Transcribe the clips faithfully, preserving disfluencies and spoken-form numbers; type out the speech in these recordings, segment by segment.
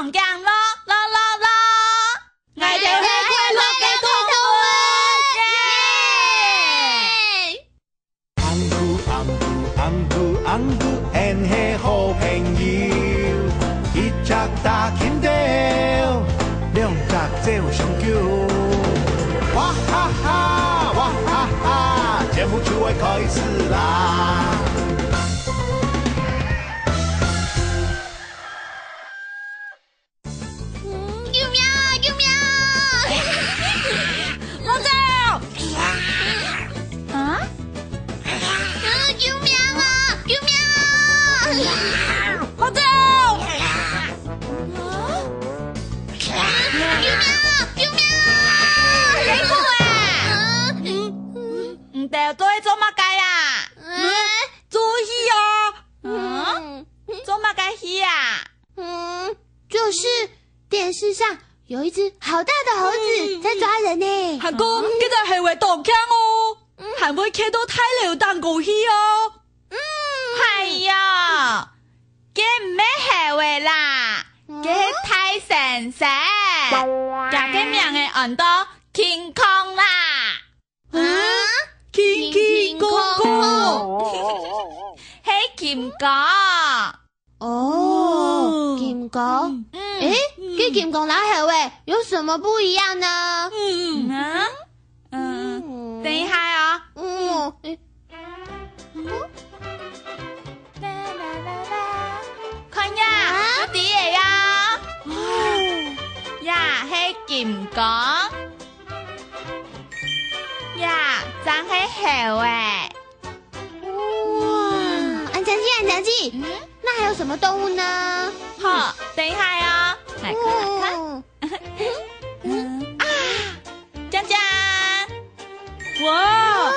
長頸鹿，鹿鹿鹿，𠊎兜係快樂个動物，耶！紅兔紅兔紅兔紅兔，𫣆係好朋友，一隻打緊鬥，兩隻走相救。哇哈哈，哇哈哈，節目就愛開始啦！ 嗯，救命啊！救命啊！莫走！啊？嗯，救命啊！救命啊！莫走！啊？救命啊！救命啊！辛苦啊！嗯，嗯，你兜做做麼个啊？嗯，做戲啊！嗯，做麼个戲啊？ 嗯，就是電視上有一隻好大的猴子在抓人呢。還講，該隻猴仔當慶哦，還會企到大樓頂高去哦。哎呀，該毋係猴仔啦，該係大先生，佢个名仔安到King Kong啦。 啊？King King Kong Kong，係金剛。哦，金剛。嗯。誒，該金剛摎猴仔有什麼不一樣呢？嗯，啊？嗯，等一下哦。嗯，誒，看呀，啊？有知个呀。呀，係金剛。 呀，正係猴仔。哇，恁正經，恁正經。嗯？那還有什麼動物呢？好，等一下哦，來看，來看。哦。嗯，啊，江江。哇，老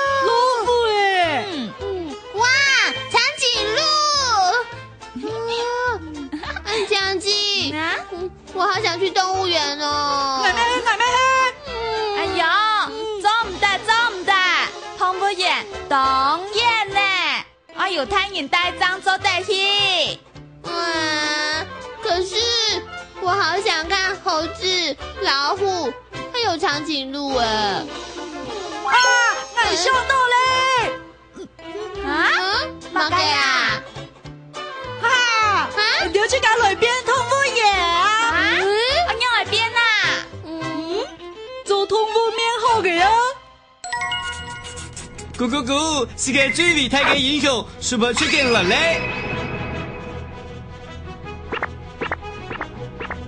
虎咧！嗯。嗯，哇，長頸鹿！哇，恁正經。啊？嗯， 我好想去動物園哦。𠊎乜，𠊎乜。哎喲，做毋得，做毋得，動物園當遠呢，愛有大人帶正做得去。嗯，可是我好想看猴子、老虎，還有長頸鹿哎。啊，𠊎想到咧！ 啊？麼个啊？哈哈，啊？你兜自家來變動物園啊？啊？仰般來變啊？嗯，做動物面好个啊！咕咕咕，世界最偉大个英雄，Super Chicken來咧！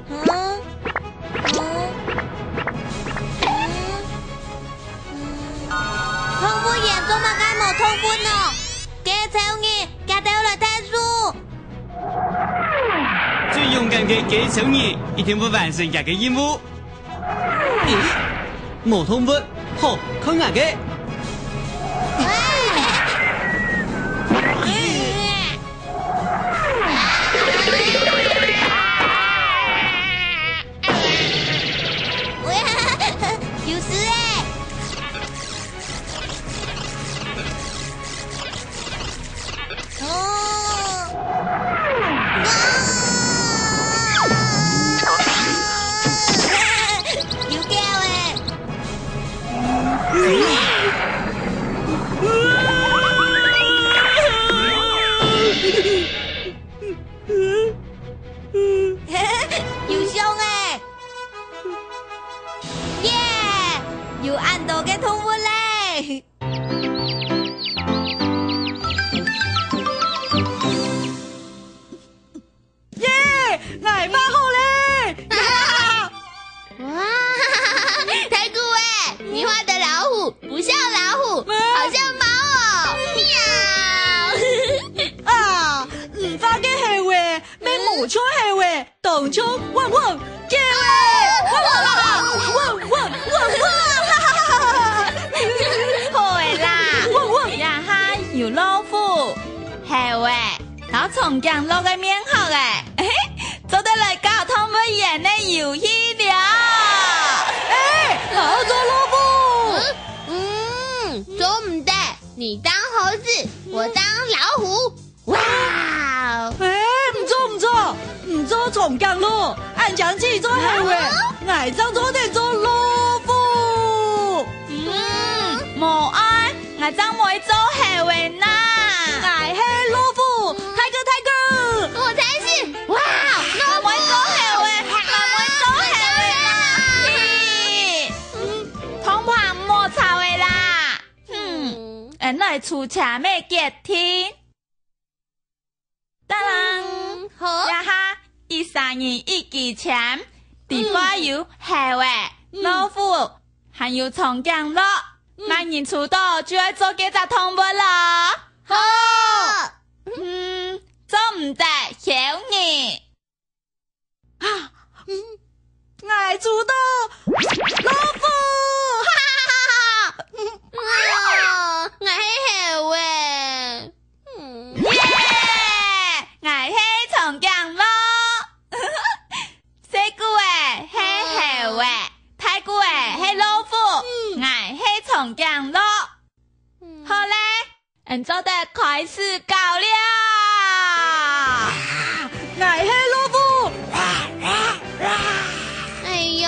嗯，嗯，嗯，嗯。動物園做麼个無動物呢？該臭人，佢兜來𢯭手！最勇敢个該臭人，一定會完成佢个任務。咦？無動物，好，看𠊎个！ 有事欸！哦！啊！有狗欸！ 有相欸！耶！有恁多个動物咧！ 耶！𠊎畫好咧！哇，太酷欸！你畫的老虎不像老虎，好像貓哦！喵！啊，你畫个猴仔，乜無像猴仔，當像汪汪狗仔！汪汪汪汪汪汪！好个啦，汪汪！這下有老虎、猴仔， 摎長頸鹿个面殼欸，做得來搞動物園个遊戲了。欸，𠊎愛做老虎。嗯，嗯，做毋得，你當猴子，我當老虎。哇！欸，毋著毋著，毋做長頸鹿，愛正去做猴仔，𠊎正做得做老虎。嗯，無愛，𠊎正毋會做猴仔啦。𠊎係老虎，大哥大哥。𠊎正係，哇，𠊎毋會做猴仔，𠊎毋會做猴仔啦。嗯，通盤莫吵仔啦。嗯，𫣆來抽籤个決定。 當然，嗯，好。這下，一儕人一支籤，底背有猴仔、嗯。老虎，還有長頸鹿。嗯。麼人抽到就愛做該隻動物囉。好。嗯，做毋得，猴仔。 啊，嗯，𠊎抽到老虎！哦，𠊎係猴仔。嗯。耶！𠊎係長頸鹿。細个仔係猴仔，大个仔係老虎，嗯。𠊎係長頸鹿。嗯。好咧， 𫣆做得開始搞了！𠊎係老虎！哎喲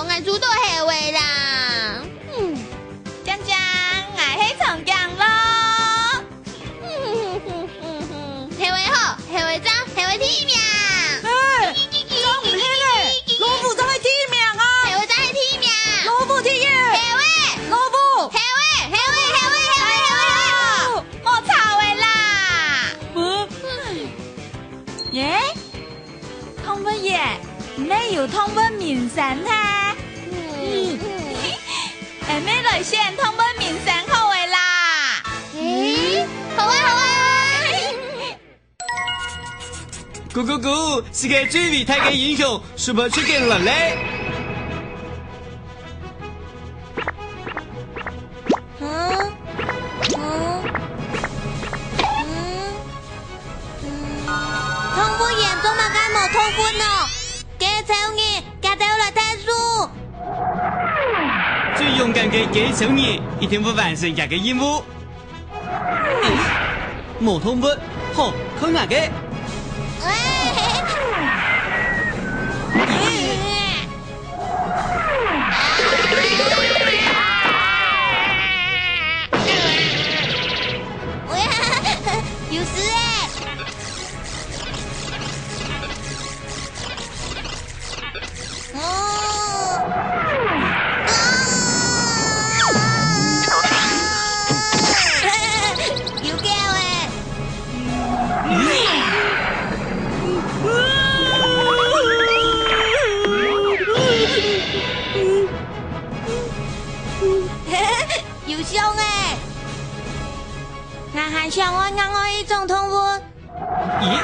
，𠊎抽到猴仔啦！嗯。靚靚，𠊎係長頸鹿！猴仔好，猴仔讚，猴仔第一名！哎， 做毋得咧，老虎正係第一名啊！猴仔正係第一名！老虎第一！猴仔！老虎！猴仔！猴仔！猴仔！猴仔！猴仔！莫吵仔啦！嗯。耶？動物園，毋係有動物明星忒？嗯。嗯。𫣆來選動物明星好仔啦！嗯，好啊，好啊！ 咕咕咕，世界最偉大个英雄，Super Chicken來咧！嗯？嗯？嗯？嗯？動物園做麼个無動物呢？該超人，佢兜來𢯭手！最勇敢个該超人，一定會完成佢个任務。 無動物，好，看𠊎个！有事欸！ 哦！啊！有狗欸！有象欸！𠊎還想愛另外一種動物。 咦？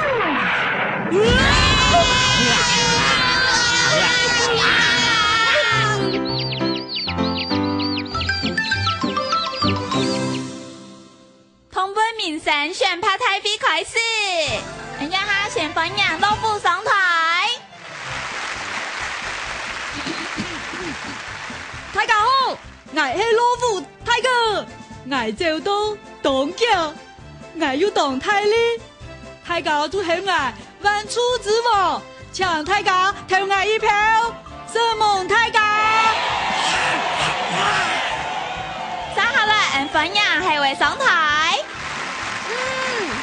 動物明星選拔大會開始！𫣆這下先歡迎老虎上台。大家好，𠊎係老虎大哥，𠊎走動當遽，𠊎又當大力， 大家都喊𠊎萬獸之王，請大家投𠊎一票，承蒙大家！接下來，𫣆歡迎猴仔上台。嗯，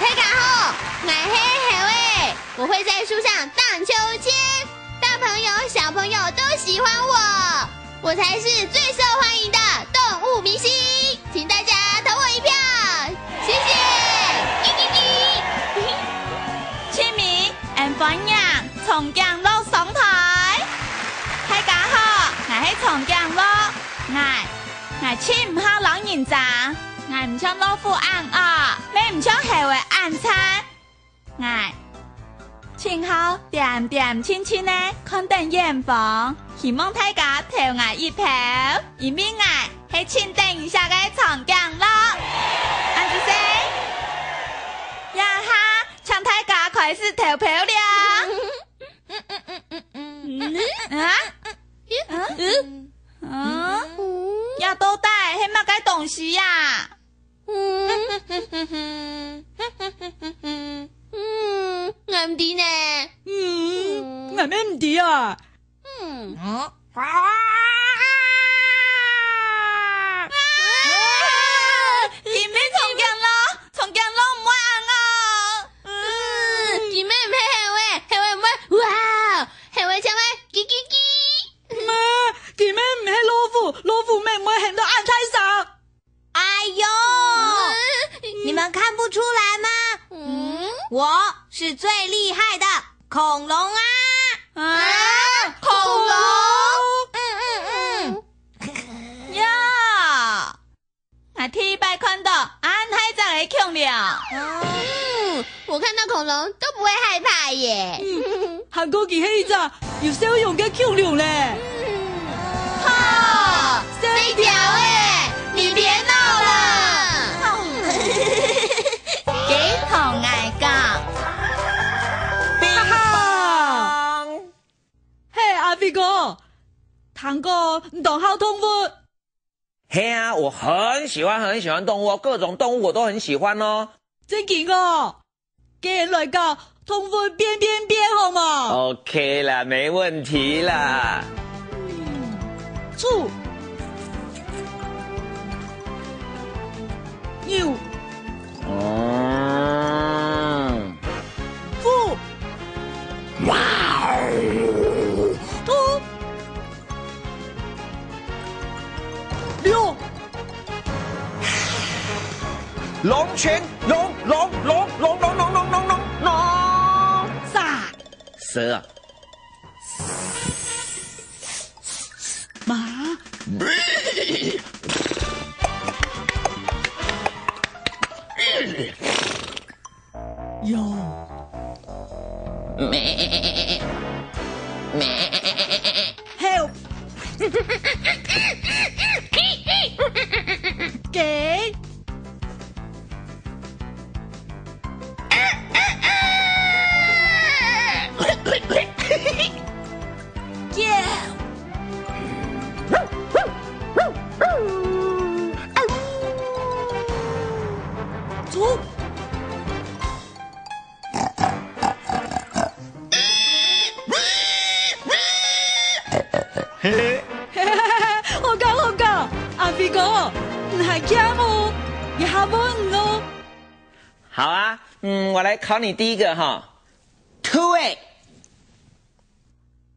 大家好，𠊎係猴仔，我會在樹上盪鞦韆。 大朋友、小朋友都喜歡我，我才是最受歡迎的動物明星，請大家投我一票，謝謝。第一名，𫣆歡迎長頸鹿上台。大家好，𠊎係長頸鹿，𠊎，𠊎盡毋好摎人爭，𠊎毋像老虎恁惡，乜毋像猴仔恁殘。 𠊎盡好恬恬靜靜仔看等遠方，希望大家投𠊎一票，因為𠊎係盡得人惜个長頸鹿。恁仔細，這下請大家開始投票了。嗯？啊？嗯？嗯？這到底係麼个東西呀？ 嗯，嗯，𠊎毋知呢。嗯，𠊎乜毋知啊？嗯。啊！今晡日長頸鹿，長頸鹿毋會恁樣。嗯，今晡日毋係猴仔，猴仔毋會哇，猴仔正會嘰嘰嘰。毋係，今晡日毋係老虎，老虎乜毋會喊到恁大聲。 哎喲，嗯。你們看不出來嗎？嗯？我是最厲害的恐龍啊！啊，恐龍？嗯，嗯，嗯。呀，𠊎第一擺看到恁大隻个恐龍。嗯，我看到恐龍都不會害怕耶。嗯，還過佢係一隻 有笑容个恐龍咧。嗯。好，笑一條欸，你別鬧了。雞同𠊎講。哈哈。嘿，阿飛哥，聽講你當好動物。係啊，我很喜歡很喜歡動物哦，各種動物我都很喜歡哦。真經哦？ 該來搞動物變變變好無？OK啦，沒問題啦。嗯，豬、牛、嗯。虎、兔、龍。 龍泉，龍，龍，龍。蛇啊。馬。羊。咩，咩。猴。雞。狗。 豬。好搞，好搞，阿飛哥，你還慶哦，一下問你哦。好啊，嗯，我來考你第一個哈。兔仔。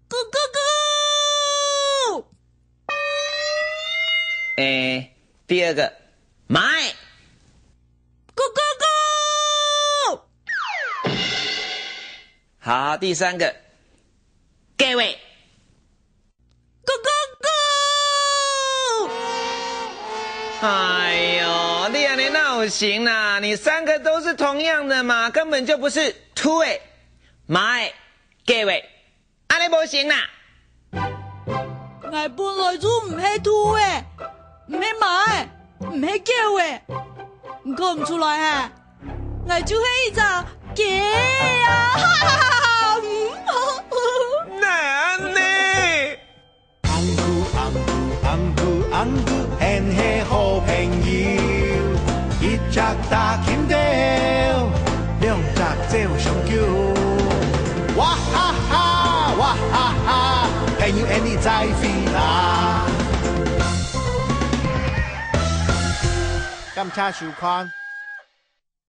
咕咕咕。欸，第二個，馬仔。咕咕咕。好，第三個，雞仔。咕咕咕。哎喲，你恁樣哪有行啦？你三個都是同樣的嘛，根本就不是兔仔、馬仔、雞仔。 恁樣無行啦！𠊎本來就毋係兔仔，毋係馬仔，毋係狗仔，你看毋出來哈？𠊎就係一隻雞仔啊！哈哈哈哈！哪恁樣？紅龜，紅龜，紅龜，紅龜，𫣆係好朋友。一隻大金條，兩隻走相救。哇哈哈，哇哈哈，朋友，𫣆俚再會啦！感謝收看。